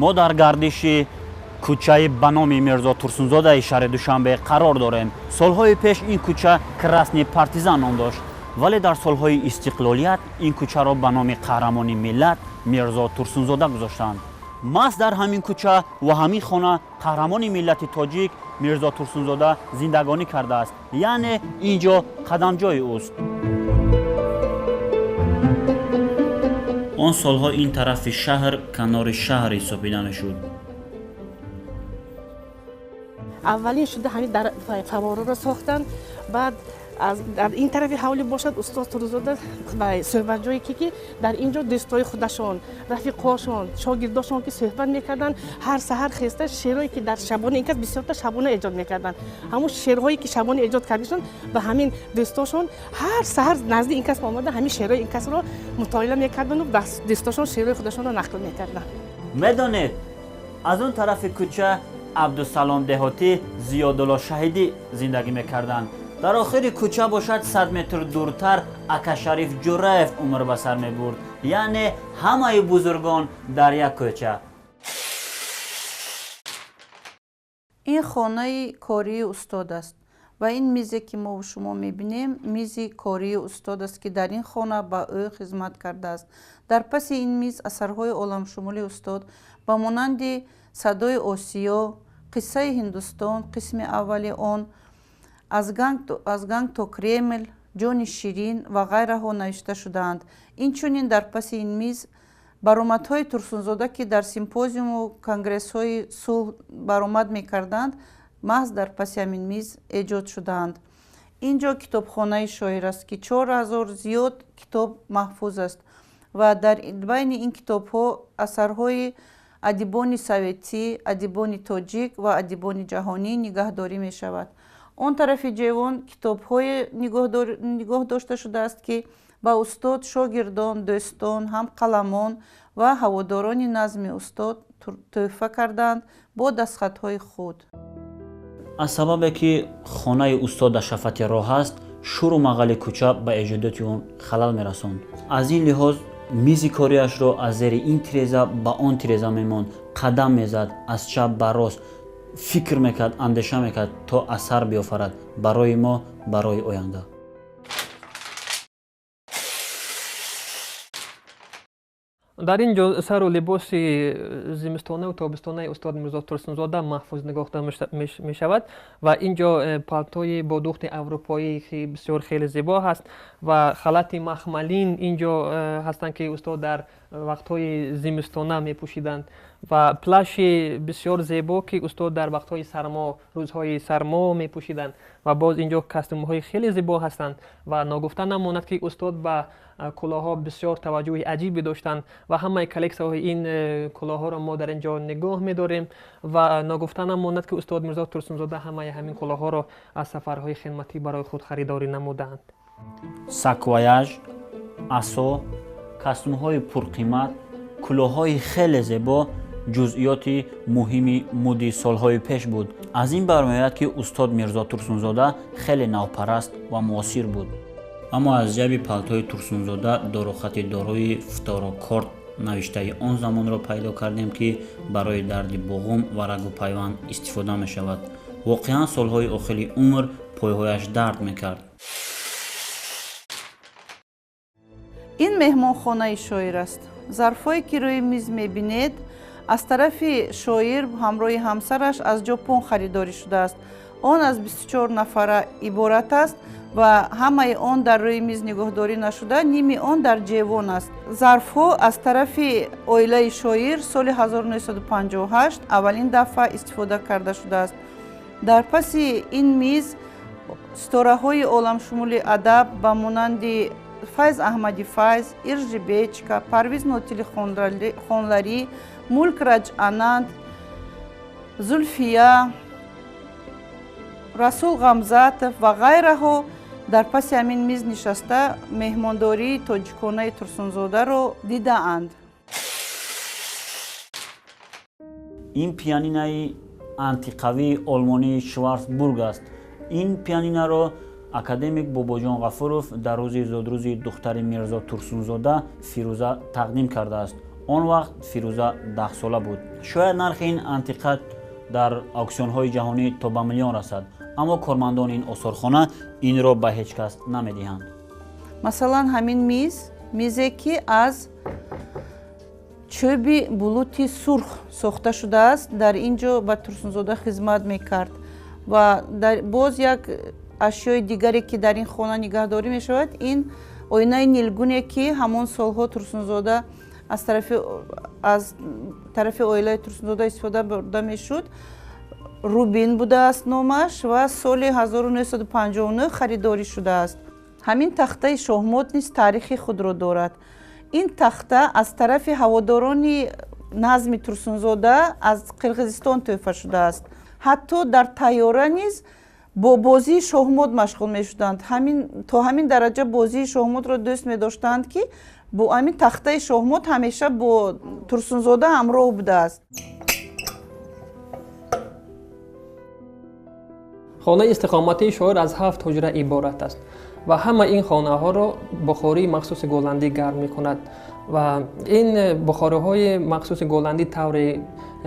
Мо дар гардиши кӯчаи ба номи Мирзо Турсунзодаи шаҳри Душанбе қарор дорем. Солҳои пеш ин кӯча Красный Партизан ном дошт, вале дар солҳои истиқлолият ин кӯчаро ба номи қаҳрамони миллат Мирзо Турсунзода гузоштанд. Маҳз дар ҳамин кӯча ва ҳамин хона қаҳрамони миллати тоҷик Мирзо Турсунзода зиндагонӣ кардааст, яъне ин ҷо қадамҷои ӯст. Он солҳо ин тарафи шаҳр канори шаҳр ҳисобида мешуд. Аввалин шуда ҳамин дар фаввораро сохтанд. Баъд дар ин тарафи ҳавлӣ бошад, устод Турсунзода суҳбатҷое ки дар ин ҷо дӯстои худашон, рафиқҳошон, шогирдошон ки суҳбат мекарданд, ҳар саҳар хеста шеърое ки дар шабона, ин кас бисёрта шабона эҷод мекарданд, ҳамун шеърҳое ки шабона эҷод кардашон ба ҳамин дӯстошон ҳар саҳар назди ин кас омада ҳамин шеърҳои ин касро мутолиа мекарданду ба дӯстошон шеърҳои худашонро нақл мекарданд. Медонед, аз он тарафи кӯча Абдусалом Деҳотӣ, Зиёдулло Шаҳидӣ зиндагӣ мекарданд. Дар охири кӯча бошад, 100 метр дуртар Акашариф Ҷураев умр ба сар мебурд, яъне ҳамаи бузургон дар як кӯча. Ин хонаи кории устод аст ва ин мизе ки мо шумо мебинем, мизи кории устод аст, ки дар ин хона ба ӯ хизмат кардааст. Дар паси ин миз асарҳои оламшумули устод ба монанди «Садои Осиё», «Қиссаи Ҳиндустон» қисми аввали он, «Аз Ганг то Кремл», «Ҷони ширин» ва ғайраҳо навишта шудаанд. Инчунин дар паси ин миз баромадҳои Турсунзода, ки дар симпозиуму конгрессҳои сулҳ баромад мекарданд, маҳз дар паси ҳамин миз эҷод шудаанд. Ин ҷо китобхонаи шоир аст, ки 4000 зиёд китоб маҳфуз аст ва дар байни ин китобҳо асарҳои адибони советӣ, адибони тоҷик ва адибони ҷаҳонӣ нигаҳдорӣ мешавад. Он тарафи ҷевон китобҳое нигоҳ дошта шудааст, ки ба устод шогирдон, дӯстон, ҳамқаламон ва ҳаводорони назми устод тӯҳфа карданд бо дастхатҳои худ. Аз сабабе ки хонаи устод дар шафати роҳ аст, шуру мағали кӯча ба эҷодиёти он халал мерасонд. Аз ин лиҳоз мизи кориашро аз зери ин тиреза ба он тиреза мемонд, қадам мезад, аз чап ба рост фикр мекард, андеша мекард, то асар биёфарад барои мо, барои оянда. Дар ин ҷо сару либоси зимистонаву тобистонаи устод Мирзо Турсунзода маҳфуз нигоҳ мешавад ва ин ҷо палтои бо духти аврупоӣ, ки бисёр хеле зебо ҳаст, ва халати махмалин ин ҷо ҳастанд, ки устод дар вақтҳои зимистона мепӯшиданд, ва плаши бисёр зебо, ки устод дар вақтҳои сармо, рӯзҳои сармо мепӯшиданд. Ва боз ин ҷо костюмҳои хеле зебо ҳастанд ва ногуфта намонад, ки устод ба кулоҳҳо бисёр таваҷҷӯҳи аҷибе доштанд ва ҳамаи коллексияҳои ин кулоҳҳоро мо дар ин ҷо нигоҳ медорем. Ва ногуфта намонад, ки устод Мирзо Турсунзода ҳамаи ҳамин кулоҳҳоро аз сафарҳои хидматӣ барои худ харидорӣ намудаанд. Саквояж, асо, костюмҳои пурқимат, кулоҳҳои хеле зебо ҷузъиёти муҳими муди солҳои пеш буд. Аз ин бармеояд, ки устод Мирзо Турсунзода хеле навпараст ва муосир буд. Аммо аз ҷайби палтои Турсунзода дорухати дорои фторокорт навиштаи он замонро пайдо кардем, ки барои дарди буғум ва рагу пайванд истифода мешавад. Воқеан, солҳои охири умр пойҳояш дард мекард. Ин меҳмонхонаи шоир аст. Зарфҳое ки рӯи миз мебинед, аз тарафи шоир ҳамроҳи ҳамсараш аз Ҷопон харидорӣ шудааст. Он аз 24 нафара иборат аст ва ҳамаи он дар рӯи миз нигоҳдорӣ нашуда, ними он дар ҷевон аст. Зарфҳо аз тарафи оилаи шоир соли 1958 аввалин дафъа истифода карда шудааст. Дар паси ин миз ситораҳои оламшумули адаб ба монанди Файз Аҳмади Файз, Иржи Бечка, Парвиз Нотили Хонларӣ, Мулкраҷ Ананд, Зулфия, Расул Ғамзатов ва ғайраҳо дар паси ҳамин миз нишаста меҳмондории тоҷиконаи Турсунзодаро дидаанд. Ин пианинаи антиқавии олмонии Шварцбург аст. Ин пианинаро академик Бобоҷон Ғафуров дар рӯзи зодрӯзи духтари Мирзо Турсунзода Фирӯза тақдим кардааст. Он вақт Фирӯза 10 сола буд. Шояд нархи ин антиқа дар ауксионҳои ҷаҳонӣ то ба миллион расад, аммо кормандони ин осорхона инро ба ҳеҷ кас намедиҳанд. Масалан, ҳамин миз, мизе ки аз чӯби булути сурх сохта шудааст, дар ин ҷо ба Турсунзода хизмат мекард. Ва боз як ашёи дигаре, ки дар ин хона нигаҳдорӣ мешавад, ин оинаи нилгуне, ки ҳамон солҳо Турсунзода аз тарафи оилаи Турсунзода истифода бурда мешуд, Рубин будааст номаш ва соли 1959 харидорӣ шудааст. Ҳамин тахтаи шоҳмот низ таърихи худро дорад. Ин тахта аз тарафи ҳаводорони назми Турсунзода аз Қирғизистон тӯҳфа шудааст. Ҳатто дар тайёра низ бо бозии шоҳмот машғул мешуданд. То ҳамин дараҷа бозии шоҳмотро дӯст медоштанд, ки бо ҳамин тахтаи шоҳмот ҳамеша бо Турсунзода ҳамроҳ будааст. Хонаи истиқоматии шоир аз ҳафт ҳуҷра иборат аст ва ҳама ин хонаҳоро бухории махсуси голландӣ гарм мекунад. Ва ин бухориҳои махсуси голландӣ тавре,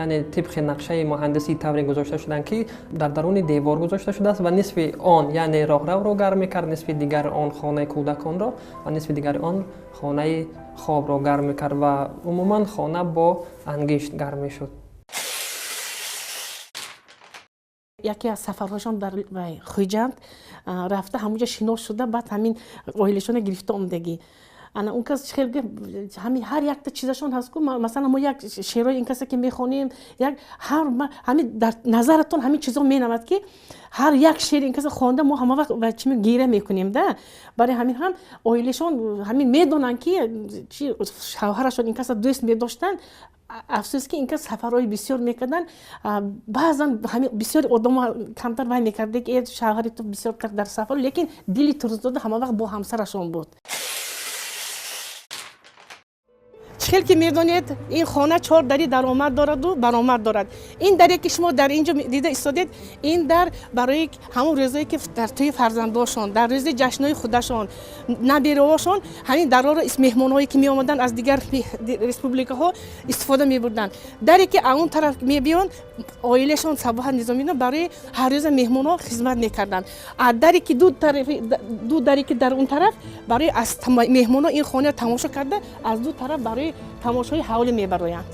яъне тибқи нақшаи муҳандисӣ тавре гузошта шуданд, ки дар даруни девор гузошта шудааст ва нисфи он, яъне роҳравро гарм мекард, нисфи дигари он хонаи кӯдаконро ва нисфи дигари он хонаи хобро гарм мекард ва умуман хона бо ангишт гарм мешуд. Яке аз сафарҳошон дар Хуҷанд рафта, ҳамонҷа шинос шуда, баъд ҳамин оилашона гирифта омдагӣ. Ана он кас хел ҳамин ҳар якта чизашон ҳаст ку. Масалан, мо як шеърои ин каса ки мехонем, як ҳар ҳамин дар назаратон ҳамин чизо менамад, ки ҳар як шеъри ин каса хонда, мо ҳама вақт ба чӣ гира мекунем да. Барои ҳамин ҳам оилашон ҳамин медонанд, ки чи шавҳарашон ин каса дӯст медоштанд. Афсӯс, ки ин кас сафарҳои бисёр мекарданд. Баъзан бисёри одамо камтар вай мекарда, ки шавҳари ту бисёртар дар сафар, лекин дили Турсунзода ҳама вақт бо ҳамсарашон буд. Хел ки медонед, ин хона чор дари даромад дораду баромад дорад. Ин даре ки шумо дар ин ҷо дида истодед, ин дар барои ҳамон рӯзое ки дар тӯи фарзандошон, дар рӯзи ҷашнҳои худашон, набераҳошон, ҳамин дарҳоро меҳмонҳое ки меомаданд аз дигар республикаҳо истифода мебурданд. Даре ки он тараф мебиёнд, оилашон Сабоҳат Низомино барои ҳар рӯза меҳмонҳо хизмат мекарданд. А даре ки ду даре ки дар он тараф, барои аз меҳмонҳо ин хонаро тамошо карда, аз ду тараф барои тамошои ҳавлӣ мебароянд.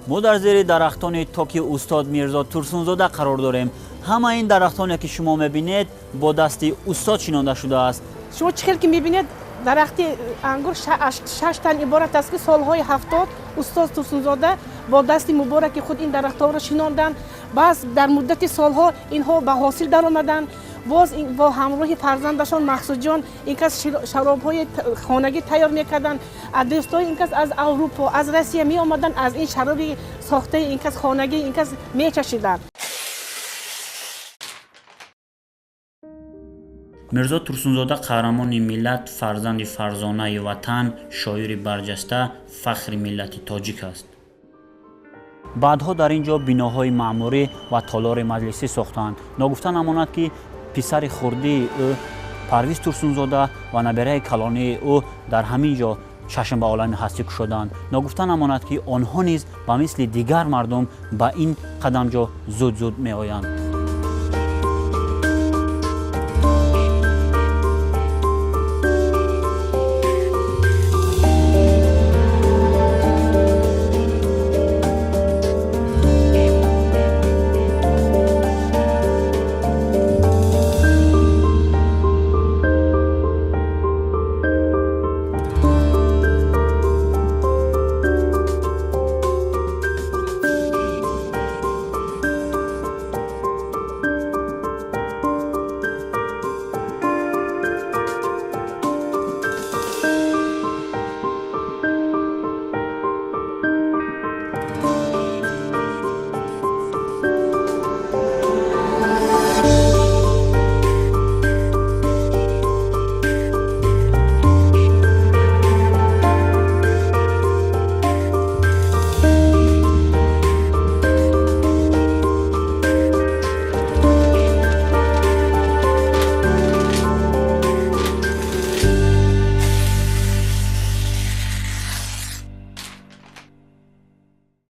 Мо дар зери дарахтони токи устод Мирзо Турсунзода қарор дорем. Ҳама ин дарахтоне, ки шумо мебинед, бо дасти устод шинонда шудааст. Шумо чӣ хел ки мебинед, дарахти ангур шаш тан иборат аст, ки солҳои 70 устод Турсунзода бо дасти мубораки худ ин дарахтҳоро шинонданд. Баъз дар муддати солҳо инҳо ба ҳосил даромаданд. Боз бо ҳамроҳи фарзандашон Мақсудҷон ин кас шаробҳои хонагӣ тайёр мекарданд. Дӯстои ин кас аз Аврупо, аз Россия меомаданд, аз ин шароби сохтаи ин кас, хонагии ин кас мечашиданд. Мирзо Турсунзода қаҳрамони миллат, фарзанди фарзонаи ватан, шоири барҷаста, фахри миллати тоҷик аст. Баъдҳо дар ин ҷо биноҳои маъмурӣ ва толори маҷлисӣ сохтанд. Ногуфта намонад, ки писари хурдии ӯ Парвиз Турсунзода ва набераи калонии ӯ дар ҳамин ҷо чашм ба олами ҳастӣ кушоданд. Ногуфта намонад, ки онҳо низ ба мисли дигар мардум ба ин қадамҷо зуд зуд меоянд.